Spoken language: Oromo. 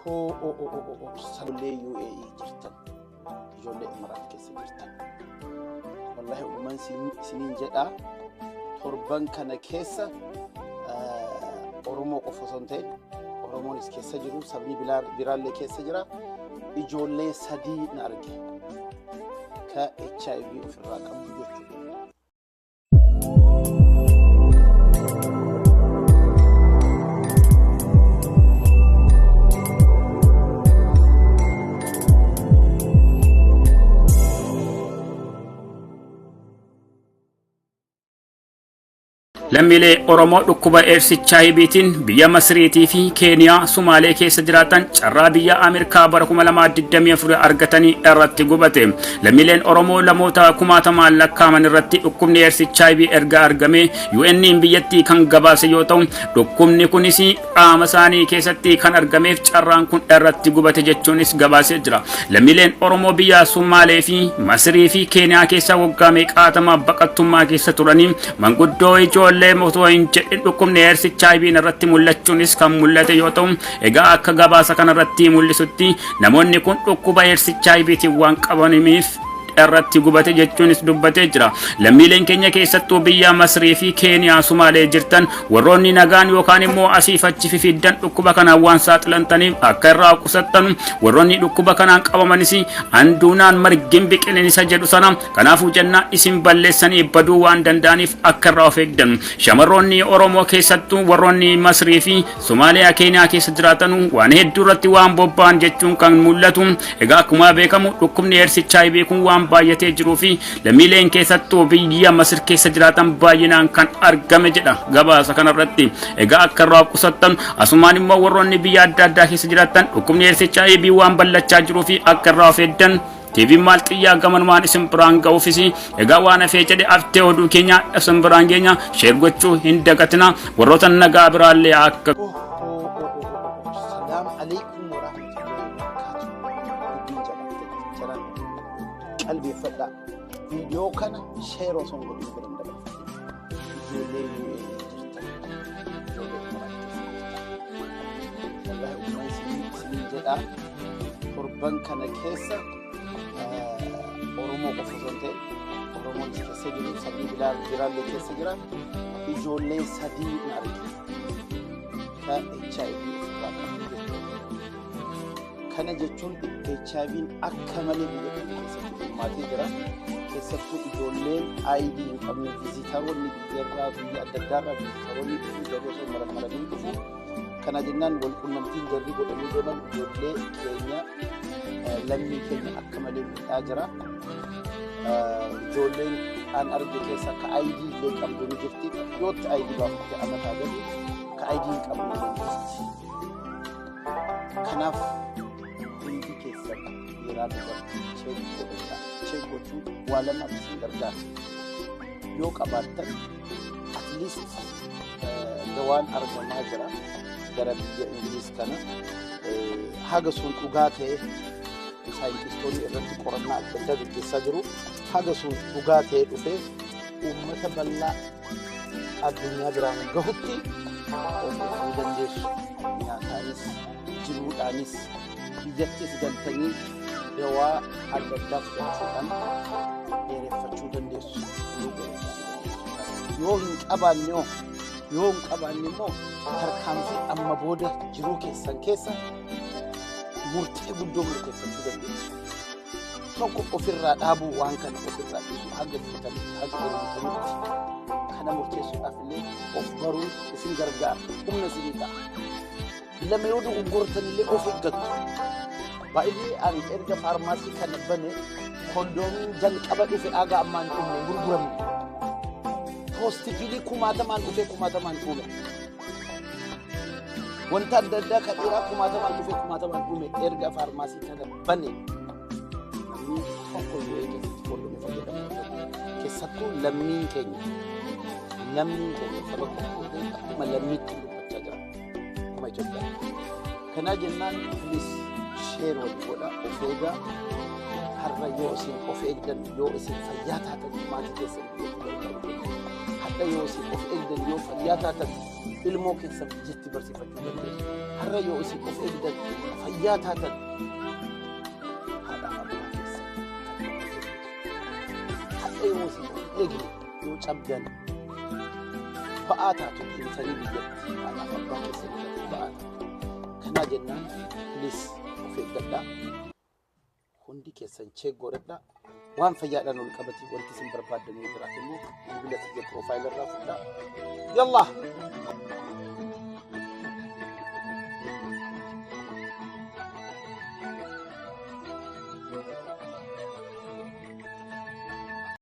Ijoollee UAE jirtan, ijoollee Imaraat keessa jirtan. Wallaahi uumaan isiniin jedhaa, torban kana keessa Oromoo qofa osoo hin ta'in, Oromoonis keessa jiru, sabni biraallee keessa jira. Ijoollee 3 na arge ka HIV ofirraa qabdu jechuudha. Lammiilee Oromoo dhukkuba AIDS HIVtiin biyya Masriitii fi Keeniyaa, Sumaalee keessa jiraatan carraa biyya Ameerikaa bara 2024 argatanii irratti gubate. Lammiileen Oromoo lamoota kumaatamaan lakkaa'aman irratti dhukkubni AIDS HIV erga argame UN'n biyyattii kan gabaase yoo ta'u, dhukkubni kunis qaama isaanii keessatti kan argameef carraan kun irratti gubate jechuunis gabaasee jira. Lammiileen Oromoo biyya Sumaalee fi Masrii fi Keeniyaa keessa waggaa meeqaatama baqattummaa keessa turanii, manguddoo ijoollee osoo hin jedhin, dhukkubni AIDS HIV irratti mul'achuunis kan mul'ate yoo ta'u, egaa akka gabaasa kanarratti mul'isutti namoonni kun dhukkuba AIDS HIVtiin waan qabaniif irratti gubate jechuunis dubbatee jira. Lammiileen keenya keessattuu biyya Masrii fi Keeniyaa, Sumaalee jirtan, warroonni nagaan yookaan immoo asiif achi fifiddan dhukkuba kanaan waan saaxilantaniif akka irraa qusattan, warroonni dhukkuba kanaan qabamanis anduunaan margin biqilin isa jedhu sana, kanaafuu jennaa isin balleessanii baduu waan danda'aniif akka irraa of eegdan. Shamarroonni Oromoo keessattuu warroonni Masrii fi Somaaliyaa, Keeniyaa keessa jiraatan waan hedduu irratti waan bobba'an jechuun kan mul'atu. Egaa akkuma beekamu dhukkubni AIDS HIV kun waan baay'atee jiruu fi lammiileen keessattuu biyya Masir keessa jiraatan baay'inaan kan argame jedha gabaasa kanarratti. Egaa akka irraa qusattan, asumaan immoo warroonni biyya adda addaa keessa jiraatan dhukkubni AIDS HIV waan ballachaa jiruu fi akka irraa of eegdan TV maal xiyyaa gamanumaan isin biraan ga'uufis egaa waan hafee jedhe haftee oduu keenya isin biraan geenya. Share gochuu hin dagatina, warroota nagaa biraallee akka Salaam alaikum warahmatullahi wabarakatuh. Dubbiin jabaatte jiran, qalbeeffadhaa. Viidiyoo kana share osoo hin godhin bira hin dabarfatin. Ijoollee UAE jirtan, ijoollee Imaraat keessa jirtan. Wallaahi uumaan isiniin jedhaa, torban kana keessa Oromoo qofa osoo hin ta'in, Oromoonis keessa jiru, sabni biraallee keessa jira. Ijoollee 3 na arge ka HIV ofirraa qabdu jechuudha. Kana jechuun HIV'n akka malee biyya kana keessatti dhummaatee jira. Keessattuu ijoolleen ID hin qabne, visitoroonni biyyarraa, biyya adda addaarraa visitoroonni dhufu, jarri osoo marammaranii dhufu. Kana jennaan wal qunnamtiin jarri godhanii deeman ijoollee keenya, lammii keenya akka malee miidhaa jira. Ijoolleen an arge keessa ka ID illee qabdu ni jirti. Dhiyootti ID baafatte amataa gadi, ka ID hin qabne illee ni jirti. Kanaaf hundi keessan dhiiraa dubartii check godhachaa. Check gochuun waa lamaaf isin gargaara. Yoo qabaattan at least dawaan argamaa jira gara biyya Ingiliz kana, haga sun dhugaa ta'e saayintistoonni irratti qorannaa adda addaa gaggeessaa jiru. Haga sun dhugaa ta'e dhufee uummata bal'aa addunyaa biraan gahutti of eeguu dandeessu. Nyaataanis, jiruudhaanis, biyyattis galtanii dawaa adda addaa fudhachuudhaan dheereffachuu dandeessu. Yoo hin qabaanne hoo? Yoo hin qabaanne immoo tarkaanfii amma booda jiruu keessan keessa murtee guddoo murteeffachuu dandeessu. Tokko ofirraa dhaabuu, waan kana ofirraa dhiisuu, haga duutanitti, haga heerumtanitti. Kana murteessuudhaaf illee of baruun isin gargaara. Humna isinii ta'a. Lama, yoo dogoggortan illee of eeggattu. Baay'ee ani erga faarmaasii kana bane kondoomiin jalqaba dhufe haga ammaan dhumne, hin gurguramne. Poostikilii kumaatamaan dhufe, kumaatamaan dhume. Wanta adda addaa kan dhiiraa kumaatamaan dhufe, kumaatamaan dhume erga faarmaasii kana bane. Namni tokko yoo keessatti kondoomii fayyadamu, keessattuu lammiin keenya, lammiin keenya saba tokko akkuma lammiitti dubbachaa jira. Akkuma Itoophiyaa. Kanaa jennaan please share wal godha, of eegaa. Har'a yoo isin of eegdan, yoo isin fayyaa taatan, maatii keessan biyyatti gargaaruu dandeessu. Har'a yoo isin of eegdan, yoo fayyaa taatan, ilmoo keessan biyyatti barsiifachuu dandeessu. Har'a yoo isin of eegdan, fayyaa Fayyaa taatan haadhaaf abbaa keessan kan nama kennitu. Hadha yoo isin eegne yoo cabdan ba'aa taatu deebitanii biyyatti haadhaaf abbaa keessan irratti ba'aa taatu. Kanaa jennaan please of eeggadhaa. Hundi keessan check godhadhaa. Waan fayyaadhaan ol qabatee wanti isin barbaaddan yoo jiraate immoo bilbila kiyya profile irraa fudhaa. Yallaa!